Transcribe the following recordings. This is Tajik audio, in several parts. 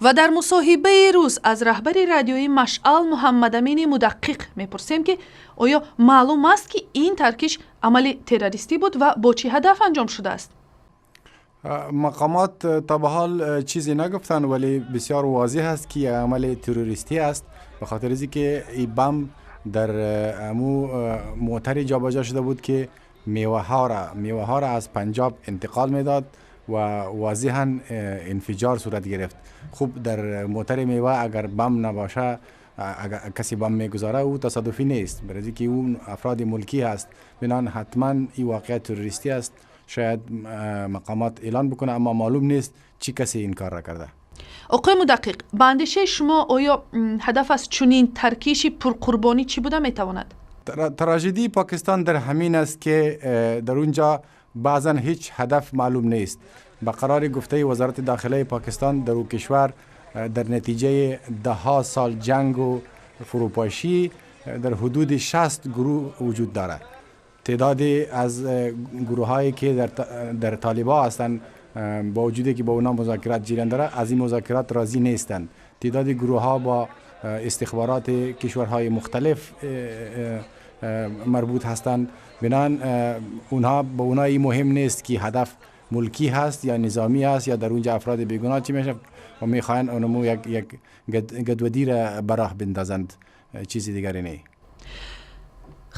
Ва дар мусоҳибаи рӯз аз раҳбари радиои Машъал Муҳаммадамини Мудаққиқ мепурсем, ки оё маълум аст, ки ин таркиш амали террористӣ буд ва бо чӣ ҳадаф анҷом шудааст? مقامات تا به حال چیزی نگفتن، ولی بسیار واضح است که عمل تروریستی است، به خاطر ازی که این بم در امو موتر جابجا شده بود که میوه ها را از پنجاب انتقال میداد و واضحا انفجار صورت گرفت. خوب، در موتر میوه اگر بم نباشه، اگر کسی بم میگذاره، او تصادفی نیست، برای که اون افراد ملکی هست. بناً حتما این واقعه تروریستی است. شاید مقامات اعلان بکنه، اما معلوم نیست چی کسی این کار را کرده. Оқои Мудаққиқ, ба андешаи шумо, оё ҳадаф аз чунин таркиши пурқурбонӣ чӣ буда метавонад? تراژدی پاکستان در همین است که در اونجا بعضا هیچ هدف معلوم نیست. به قرار گفته وزارت داخله پاکستان، در او کشور در نتیجه ده سال جنگ و فروپاشی در حدود 60 گروه وجود دارد. تعدادی از گروه هایی که در طالبا هستند، با وجودی که با اونا مذاکرات جریان داره، از این مذاکرات راضی نیستند. تعداد گروه ها با استخبارات کشورهای مختلف مربوط هستند. بناً اونها با اونها این مهم نیست که هدف ملکی هست یا نظامی هست یا در اونجا افراد بیگناه چی میشه و میخواین اونمو یک گدودی را براه بندازند، چیزی دیگری نه.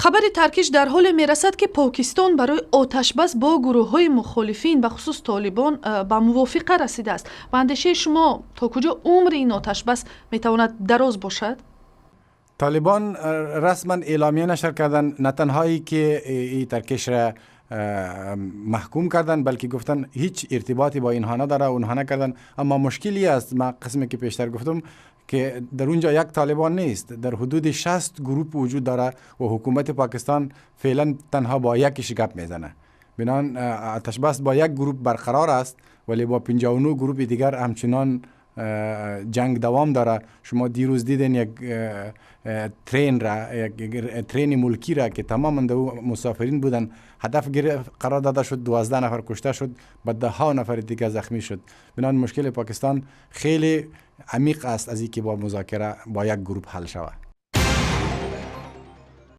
Хабари таркиш дар ҳоле мерасад, ки Покистон барои оташбас бо гурӯҳҳои мухолифин, бахусус Толибон, ба мувофиқа расидааст. Ба андешаи шумо, то куҷо умри ин оташбас метавонад дароз бошад? طالبان رسما اعلامیه نشر کردن. نه تنهایی که این ترکش را محکوم کردن، بلکه گفتن هیچ ارتباطی با اینها نداره، اونها نکردن. اما مشکلی است، ما قسمی که پیشتر گفتم که در اونجا یک طالبان نیست، در حدود 60 گروپ وجود داره و حکومت پاکستان فعلا تنها با یکیش گپ میزنه. بناً آتش بس با یک گروپ برقرار است، ولی با 59 گروپ دیگر همچنان جنگ دوام داره. شما دیروز دیدین یک train را، یک train ملکی را که تماما دو مسافرین بودن، هدف قرار داده شد. 12 نفر کشته شد و ده ها نفر دیگه زخمی شد. بناً مشکل پاکستان خیلی عمیق است از اینکه با مذاکره با یک گروپ حل شود.